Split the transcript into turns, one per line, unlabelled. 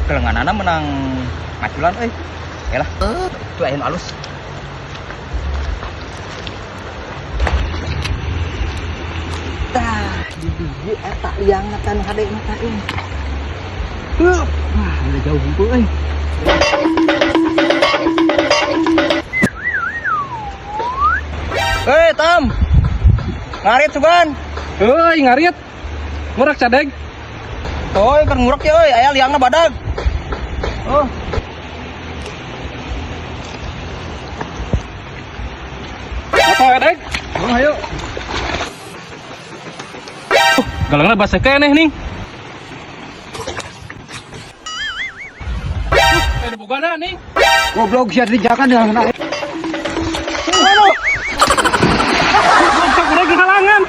Kelenganana menang ngaculan euy. Elah, itu aya nu alus. Tah, di dieu eta liangna tah nu hade mah tah euy. Hup, wah, udah jauh hungkul euy. Hei, Tam. Ngarit sugan.
Heuy, ngarit. Ngurak cadeg.
Oi, keur ngurek ya euy, aya liangna badag. Oh.
Apa deg?
Oh, ayo.
Galangna basah keneh nih. Ada bogana nih.
Goblok sia dijakan ya kena.
Aduh. Goblok urang kehalangan.